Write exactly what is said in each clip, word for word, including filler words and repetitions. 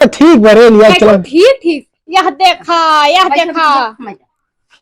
ठीक बा रे, लिया चला। ठीक, ठीक। यह देखा, यह देखा।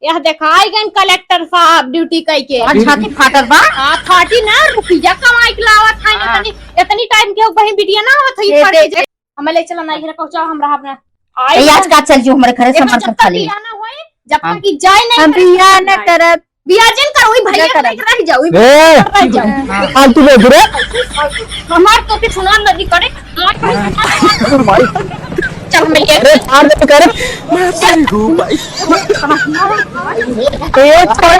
यह देखा, आई गन कलेक्टर साहब ड्यूटी कइके। आज छाती फाटल बा। आ, फाटी ना, रुपया कमाई के लावत है, हाँ। इतनी, इतनी टाइम के बहिन बिटिया ना होत है, ये पढ़ के दे। हमें ले चला ना, घर पहुंचाओ, हम रहब ना। आई ए, आज ना। का चल जो हमरे घरे देखो, सामान जब सब तक खाली। बिया ना होए, जब हाँ। तक ई जाए नहीं हम करे, बिया न करब। बिया जिन कर, वही भैया ना करब। रह जाओ, वही ए! रह जाओ। हाँ। फालतू बोल रे। हमार तो के सुना नदी करे। चल, मैं ये अरे, फाड़ दे कर। ए, छोड़।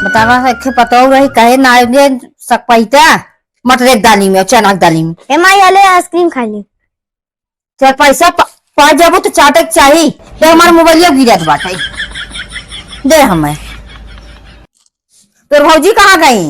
बतावा, एक पतोह रही, कहे ना, ये सकपैता। मटर एक दाली में, चना के दाली में। ए माई, आले आइसक्रीम खा ली। चार पैसा प-, पा जाबो तो चाटे के चाही। तो हमार मोबाइलिया गिरत बाटे। दे हमें। तोर भौजी कहाँ गई?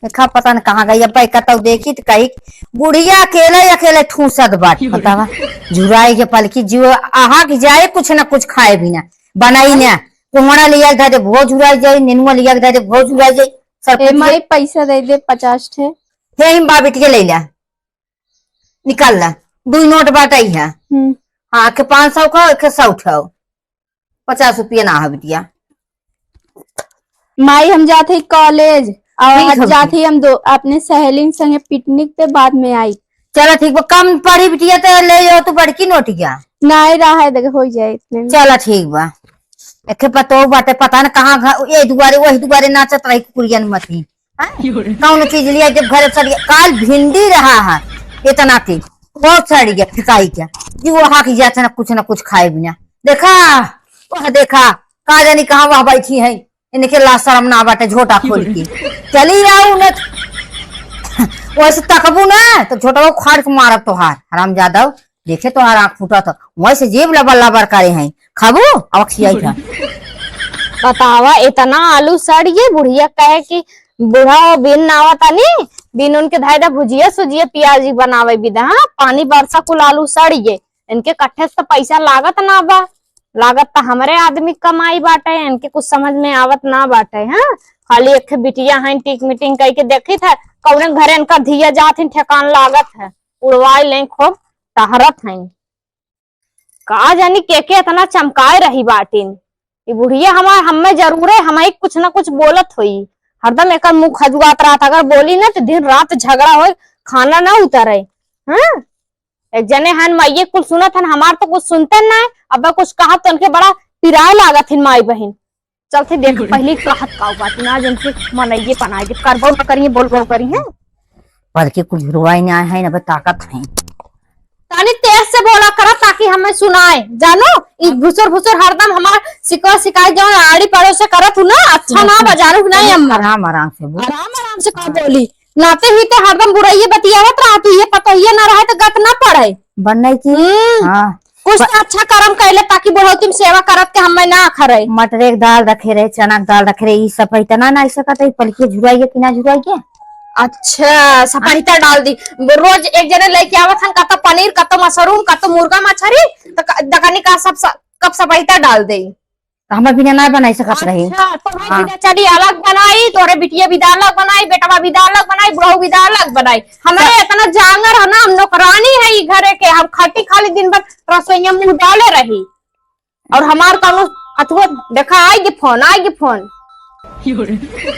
देखा, पता न कहाँ गई। अब भाई कतौ देखी तो कही, बुढ़िया अकेले, अकेले ठूसत बाटे। बतावा, झुराई के पलकी जीव आहा कि जाए, कुछ ना कुछ खाए भी ना, बनाई ना। कोहड़ा लिया के धरे, वो झुराई जाए, नेनुआ लिया के धरे, वो झुराई जाए। सब ए कुछ माई, पैसा दे दे पचास ठे। हे हिम बा बिटिया, ले ला। निकाल ला, दुई नोट बाटइ है। हम्म। हाँ, के पाँच सौ का, के सौ ठो। पचास रुपया ना है बिटिया। माई, हम जात हई कॉलेज, और ठीक है जात बिटिया। हई हम दो, अपने सहेलिन संगे पिकनिक पे, बाद में आई। चला ठीक बा, कम पड़ी बिटिया, तो ले जाओ तू बड़की नोटिया। नाहीं रहा है, देखे हो जाए इतने में। चला ठीक बा। एके पतोह बाटे, पता न कहाँ घ-, ए दुआरे, वही दुआरे नाचत रही कुकुरियन मती। हैं? कौन चीज लिया जब घर सड़ गया? काल भिंडी रहा है इतना के, बहुत सड़ गया, फेंकाई क्या? जी वो हाक जाते ना, कुछ ना कुछ खाए बिना। देखा, वह देखा, का जानी कहाँ वह बैठी है, इनके ला शर्म ना बाटे, झोटा खोल के चली आओ न। वैसे तकबू ना तो झोटा उखाड़ के मारब तोहार, हराम जादव। देखे तोहार आँख फूटत ह, वहीं से जीभ लबर लबर करे हैं। खाबू? अब खियाई था। बतावा, इतना आलू सड़ गए, बुढ़िया कहे कि बूढ़ा बिन नावा तनी, बिन उनके धाय दा भुजिया सुजिया पियाजी बनावे बिदा, हाँ? पानी बरसा कुल आलू सड़ गए। इनके कट्ठे से तो पैसा लागत ना बा, लागत त हमरे आदमी क कमाई बाटे, इनके कुछ समझ में आवत ना बाटे, हाँ? खाली एक ठे बिटिया हैं, टीक मीटिंग कइके देखी था, कौने घरे इनका धिया जात हिन, ठेकान लागत है, उड़वाई लें, खूब टहरत हैं। का जानी के के इतना चमकाए रही बाटिन। ई बुढ़िया हमार, हम्मे जरूरे, हमही कुछ ना कुछ बोलत होई। हरदम एकर मुँह खजुआत रहत, अगर बोली ना तो दिन रात झगड़ा होई, खाना ना उतरे। हाँ? एक जने हन, माइये कुल सुनत हन, हमार तो कुछ सुनते ना है। अब कुछ कहब तो उनके बड़ा पिराए लागत हिन माई बहिन। चलते देख पहले कहत का बात ना, जन से मनइये पनाए के करबो ना करिए, बोलबो करिए। पर के कुछ रुआई ना है ना, ताकत है। तानी तेज से बोला करा ताकि हमें सुनाए, जानो? ई भुसुर भुसुर हरदम हमार सिकवा सिकाई जौन आड़ी पड़ोस से करत हूँ ना, अच्छा ना बजारू नहीं अम्मा। आराम आराम से बोल। आराम आराम से का बोली? नाते ही तो हरदम बुराइये बतियावत रहा, तू ये पतोहिया ना रहे तो गत ना पड़े। बनने की? हम्म। हाँ। कुछ तो अच्छा करम कैले ताकि बुढ़ौती में सेवा करत के हमें ना खरे। मटरे के दाल रखे रहे, चना के दाल रखे रहे, ई सब इतना ना ऐसे कहते, पलकी झुराइए कि ना झुराइए? अच्छा, सपाहिता डाल दी। रोज एक जने लेके आवत हन, कतो पनीर, कतो मशरूम, कतो मुर्गा मछरी, तो क-, दकनी का सब स-, कब सपाहिता डाल दे। तो हमें बिना ना बनाई सकत रही। अच्छा, तो भाई हाँ। बिना चली अलग बनाई, तोरे बिटिया बिदा अलग बनाई, बेटवा बिदा अलग बनाई, बुढ़ऊ बिदा अलग बनाई। हमारे तो इतना जांगर है ना, हम नौकरानी है ई घरे के, हम खटी खाली दिन भर रसोईया मुंह डाले रही। और हमार कौनो अथुआ देखा, आएगी फोन, आएगी फोन।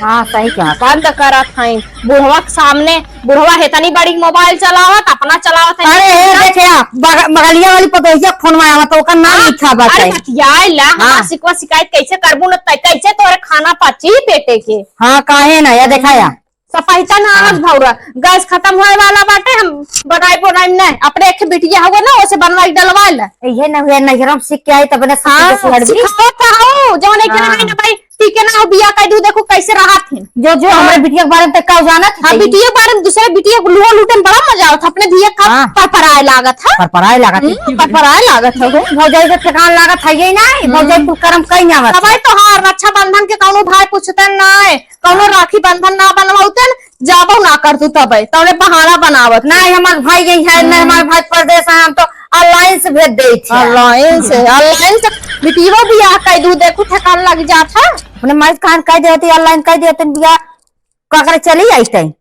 हाँ, सही कहा। बंद करत हईं। बुढ़वा के सामने, बुढ़वा हेतनी बड़ी मोबाइल चलावत, अपना चलावत है। अरे, हे, देखे आप, बग-, बगलिया वाली पतोहिया के फोन में आवत, ओकर नाम हाँ, लिखा बा अरे, चाहे। बतियाए ला, हमार हाँ। सिकवा सिकायत कैसे करबू न, तै कैसे तोरे खाना पची पेटे के? हाँ, काहे ना, या देखा या। सपाहिता ना हाँ। आज भौरा, गैस खतम होए वाला बाटे, हम बनाई बनाई नहीं, अपने एक बिटिया हुआ ना, ओसे बनवाई डलवा ला। इहे न हुए, नैहरम सीख के आई, तब ने हाँ, सीखे के लड़की। सिखावत हो, जौन एक हाँ। रहे ना भाई, ठीक है ना, हो बिया कह दू, देखो कैसे रहत है। जो, जो हाँ। हमरे बिटिया के बारे में तो का जानत हाँ, है? बिटिया के बारे में, दूसरे बिटिया को लुआ लूटे में बड़ा मजा आवत, अपने धिया का हाँ। परपराए लागत है। परपराए लागत है। हम्म, परपराए लागत है। भौजाई के ठेकान लागत है, यही ना, हम्म। भौजाई कुल करम कहीं ना आवत। तब तो हाँ, रक्षाबंधन के कौनो भाई पूछते ना है, कौनो राखी बंधन ना बनवाते न, जाबो ना कर तू तबे, तौले बहाना बनावत। नहीं, हमार भाई यही है, नहीं, हमार भाई परदेस है, हम तो online से भेज देई थी। Online से, online से बिटियो बियाह कई दू, देखू ठेकान लग जात है। अपने माई कान कह देती, online कह देते बियाह, का करे चली आई तई?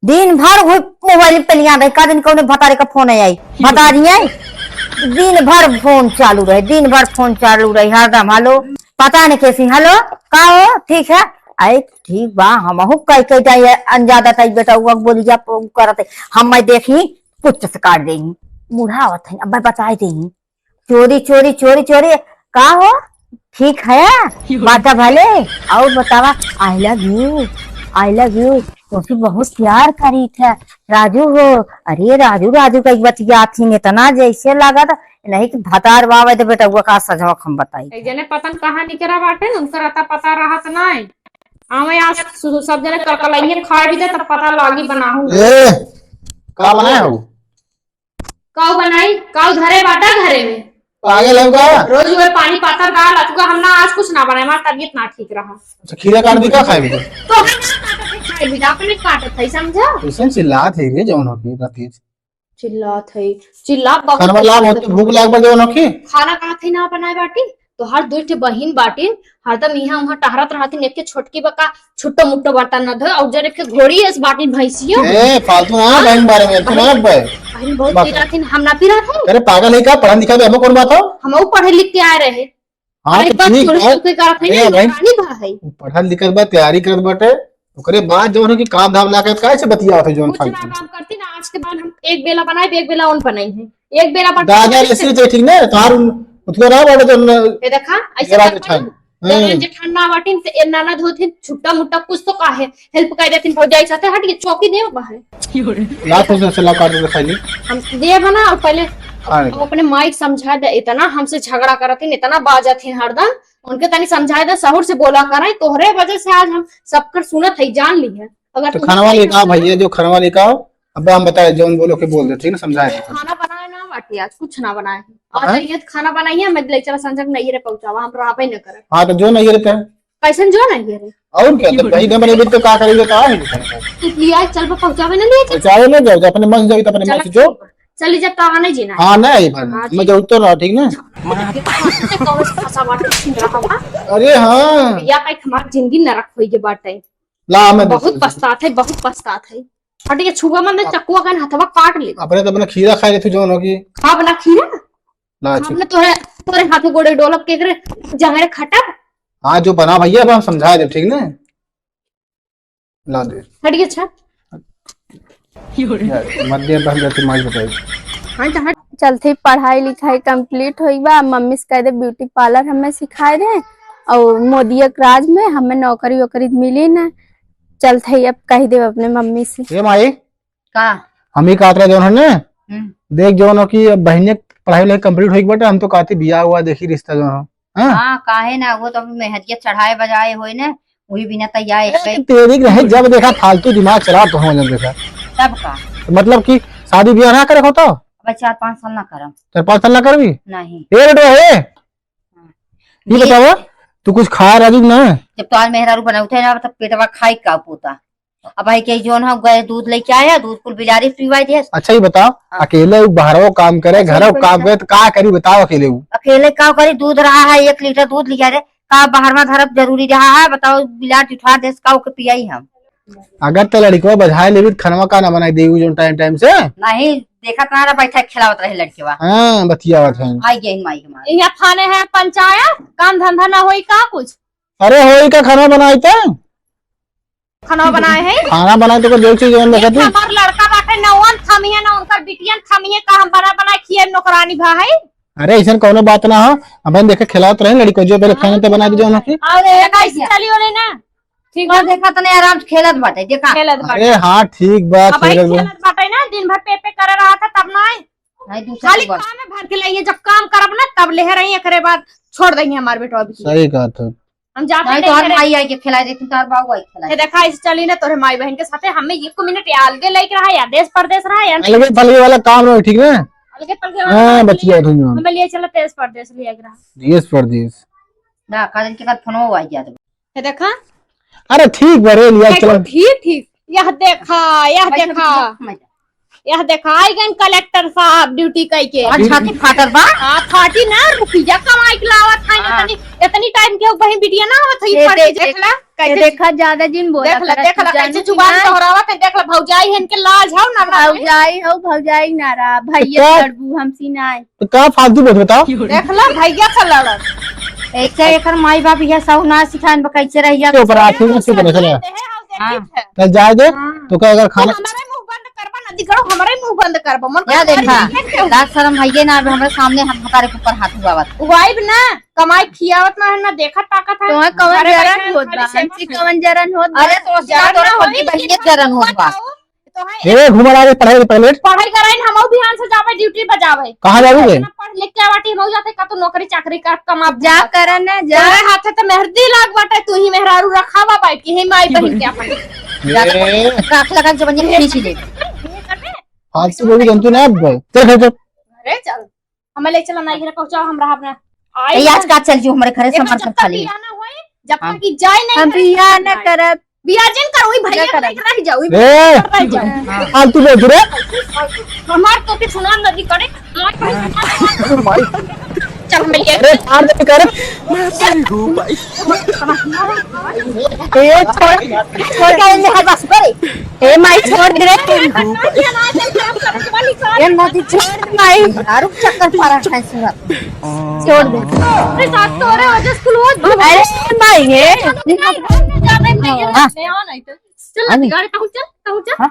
दिन भर हुई मोबाइल पे लिया दे, का दिन कौने भतारे का फोन आई, भतारी आई, दिन भर फोन चालू रहे, दिन भर फोन चालू रहे, हरदम हेलो, पता नहीं कैसी, हेलो, का हो, ठीक है, आई ठीक बा, हमहू कई कई जाए अनजादा ताई बेटा, वो बोली जा, वो करत है, हम मैं देखी, पुच्च से काट देही, बुढ़ावत है, अब बताए देही। चोरी, चोरी, चोरी, चोरी। का हो? ठीक है? बाटा भले? और बतावा, I love you, I love you। तुमसे बहुत प्यार करी थे। राजू हो, अरे राजू, राजू का एक बतिया थी, इतना जैसे लगा था, नहीं कि भतार बाबा दे बेटा, वो का सजवा हम बताई। एक जने पतन कहाँ निकरा बाटे, उनकर अता पता रहत नाय। आवे आज सु-, सब जने कलकलाइए खा भी दे, तब पता लागी बनाहू। ए, का बनाए हो? काऊ बनाई, काऊ धरे बाटा घरे में। पागल हो का? रोज वही पानी पाता दाल, अतुका हम ना आज कुछ ना बनाए, हमार तबीयत ना ठीक रहा। अच्छा, खीरा काट दी का खाए भी? तो हम ना काटत है खाए भी, अपने काटत है, समझा? कैसे चिल्लात है रे जौन होती रहती है। चिल्लात है, चिल्ला बहुत खाना वाला बहुत भूख लाग बा जौन होती। खाना कहा थे ना बनाए बाटी, तो हर दो ठे बहिन बाटी, हरदम इहाँ उहाँ टहरत रहतिन, एक के छोटकी बका छुट्टो मुट्टो बर्तन न धोए, और जब एक के घोड़ी एस बाटी भैंसियो। ए, फालतू ना बहिन बारे में, तू ना बे। बहिन बहुत बस। पिराथिन, हम ना पिराथिन। अरे पागल है का? पढ़ा लिखा बे, हमें कौन बात हो? हम वो पढ़े लिख के आए रहे। हाँ, अरे तो बस ठीक थोड़ी है। सी कोई करत है अरे ना, भाई, रानी बा है। पढ़ल लिखल बा, तैयारी करत बाटे, ओकरे बाद जौन हो कि काम धाम ना करे, काहे से बतियावत है जौन कुछ ना फालतू? काम करती ना, आज के बाद हम एक बेला बनाए, एक बेला उन बनाई है, एक बेला बन दादा रे सिर तो ठीक ना, तार उन, उतको रहा बाटे जौन ये देखा, ऐसे ये बात कर अच्छा है। पाई। हाँ। जौन जेठान ना बाटिन, ते ए ननद होथिन, छुट्टा मुट्टा कुछ तो काहे, help कर देथिन, भौजाई साथे हट के चौकी देव बाहे। लाओ, थोड़ा सा लाओ, काट के खाई ले। हम देव ना, और पहले खाए दे। अपने माई के समझा दे, इतना हमसे झगड़ा करथिन, इतना बाजथिन हरदम, उनके तनी समझाए दे, सहूर से बोला करें, तोहरे वजह से आज हम सबकर सुनत है, जान ली है। अगर तो तू खाना वाली का भैया, जो खाना वाली का, अब हम बताए, जौन बोलो के बोल दे, ठीक ना, समझाए दे। खाना बनाए ना बाटी, आज कुछ ना बनाए है। आज हाँ? ये खाना बनाई है, मैं ले चला संजय के नैहरे पहुंचावा, हम रहबे न करे। हाँ, तो जो नैहरे पे है। कैसन जो नैहरे? और क्या, तो वही न बने तो का करेंगे, का है? तू लिया, चल बा पहुंचावे ना, लिया चल। पहुंचावे ना जाओ, तो अपने मन से जाओ, तो अपने मन से जो। चली जा, तो आने जी ना। हाँ, नहीं, भाई, हाँ, मैं जी। जरूर तो रहा, ठीक ना? कौन से फंसा बाटे, सुन रहा बा? अरे हाँ। या कहीं हमार जिंदगी नरक होई के बाटे। ला, मैं बहुत पछतात है, बहुत पछतात है। हट के छुआ मत, चक्कुआ कन हथवा काट ले। अपने तो अपना खीरा खाए रहे थे, जौन हो कि। खा अपना खीरा। ला, खा अपने तोरे, तोरे हाथे गोड़े डोलब के करे, जंगरे खटब। हाँ, जो बना भैया, अब हम समझा दे, ठीक ना? ला दे। हट गया, अच्छा। यार, मत दे, अब हम जाते माई बताई। हाँ, तो हट। चलते पढ़ाई लिखाई complete होई बा, मम्मी से कह दे beauty parlour हमें सिखाए दे, और मोदिया के राज में हमें नौकरी वोकरी मिली ना। चलते ही अब कह दे अपने मम्मी से। ए माई, का? हम ही कहत रहे जौन है ना, हम्म। देख जौन हो कि अब बहिनिया के पढ़ाई लिखाई complete होई के बाटे, हम तो कहती बियाह हुआ देखी रिश्ता जौन हो। हाँ? हाँ, काहे ना, वो तो अभी मेहरिया चढ़ाए बजाए होए ना, वही बिना तैयार ए, एक तेरी रहे, जब देखा फालतू दिमाग चला तो हो जब देखा। तब का? तो मतलब कि शादी ब्याह ना करे हो तो? अब चार पाँच साल ना करम। चार पाँच साल ना करबी? नहीं। ए बेटवा, ए, हाँ। ये ये बतावा, तू कुछ खाए राजू ना? जब तो आज मेहरारू बनावते है ना, तब पेटवा खाई का पोता। अब भाई के जौन हम गए दूध लेके आया, दूध कुल बिलारी पिवाई दिया। अच्छा, ये बताओ, हाँ। अकेले उ बाहरो काम करे, अच्छा, घरो ये काम बताओ। करे, तो का करी बताओ अकेले उ? अकेले का करी, दूध रहा है, एक लीटर दूध लिया रे, का बाहर में धरब जरूरी रहा है, बताओ, बिलार जुठा देस का ओके पियाई हम। अगर तो लड़कवा बजाए लेबी, तो खनवा का ना बनाई देबी जौन time, time से? नहीं, देखा तुम्हारा बैठा खिलावत रहे लड़कवा। हाँ, बतियावत है। आई गई माई के माई। यहाँ खाने हैं पंचायत, काम धंधा ना होई का कुछ? अरे होई का, खाना बनाई तो? खाना बनाए है? खाना बनाए तो कोई देख चीज जौन देखा एक थी। हमार लड़का बाटे, नौवन थमिए ना, उनकर बिटियन थमिए का हम बना बना खिए नौकरानी भा है? अरे ऐसन कौनो बात ना हो, अपन देखे खिलावत रहे लड़को, जो पहले खाना तो बना दीजिए उन्होंने। अरे कैसे चली वाले ना? ठीक बा, देखा तने आराम से खेलत बाटे, देखा। खेलत बाटे। अरे हाँ, ठीक बा, अब भाई खेलत बा। खेलत बाटे ना, दिन भर पे पे करे रहा था तब ना आए। नहीं, दूसरा खाली की बात। काम में भर के लाइए, जब काम करब ना तब ले रही, एकरे बाद छोड़ देंगे हमार बेटवा भी। सही कहा था। हम जाते नहीं, नहीं तोहर करे। माई आई के खिला देती, तोहर बाबू आई के खिला ये देती। देखा, इस चली ना तोरे माई बहन के साथे, हमें एक मिनट ये अलगे लेके रहा या देश परदेश रहा या अलगे पलगे वाला काम रहो, ठीक ना? अलगे पलगे वाला हाँ, काम बचिया नहीं। तुम। हमें लिए चला देश परदेश लिए रहा। देश परदेश। ना, का दिन के कल फोनो आई जात। ये देखा। अरे ठीक बा रे, लिया देखो, चला। ठीक, ठीक। यह देखा, यह देखा। यह देखा, आई गन कलेक्टर साहब ड्यूटी कई के। और छाती फाटल बा? हाँ, फाटी ना, रुपया कमाई के लावत है, हाँ। इतनी, इतनी टाइम के वही बिटिया ना आवत है, ये पढ़ के देख, देख देख। ला। कैसे देखा, ज्यादा जिन बोला देख ला, करा, देख तू ला, जानू कैसे कि जुबान नाय। दोहरावत है, देख ला, भौजाई है इनके लाज हौ ना, ना, भौजाई हौ, भौजाई ना रहा, भैया का? लड़बू हमसी नाय। तो का फालतू बोलत बताओ? देख ला, भैया से लड़त। ऐसे एकर माई बाप यह सब ना सिखाएन बा, कैसे रहिया। के ऊपर आखिर में से बने चला। हाँ। कल जाएंगे, हाँ। तो का अगर खाना हमारे मुंह बंद करबा, नदी गड़ो, हमारे मुंह बंद करबा, मन का देखा? लाज शरम है ये ना, अब हमारे सामने हम हमारे ऊपर हाथ उठावत। उबाइब ना, कमाई खियावत ना है, ना देखत ताकत है। तोहे कवन जरन होत बा? हमसे कवन जरन होत बा? अरे, तो जरन ना होत, बहिनिया जरन होत बा। ए, घूमर आ गए, पढ़ाई के पहले। पढ़ाई कराइन, हमहू बिहान से जाबे, ड्यूटी पर जाबे। कहाँ जाबे बे? इतना पढ़ लिख के बाटी, हमहू जाते का तू नौकरी चाकरी कर, कमा जा। करन ना, जा। तोरे हाथे तो मेहंदी लाग बाटे, तू ही मेहरारू रखावा बैठ के, हे माई बहिन के अपन। ए। काख लगा के जबनिया खींच ले। फालतू बोली जनतू ना अब। चल घर चल। अरे चल। हमें ले चला, नहीं घर पहुंचाओ, हम रहब ना। आई ए, आज ना। का चल जो हमरे घरे से एक मर चक्कर खाली। पिया ना होए, जब हाँ। तक कि जाए नहीं हम घर बिया से ना जाए। करब। बिया जिन कर, वही भैया ना करब। रह जाओ, वही ए! रह जाओ। फालतू बोल रे। हमार तो के सुना नदी करे। चल, हम ये अरे, फाड़ दे कर। ए, छोड़, छोड़ के आइए, हाथ बस करे। ए माई, छोड़ दे रे। ए नदी, छोड़ दे माई। दारू चक्कर पड़ा है सूरत। छोड़ दे। अरे साथ तो हो रहे हो, जस कुल हो। अरे माई, हे। हाँ। चल, गाड़ी कहूँ चल, कहूँ चल। हाँ।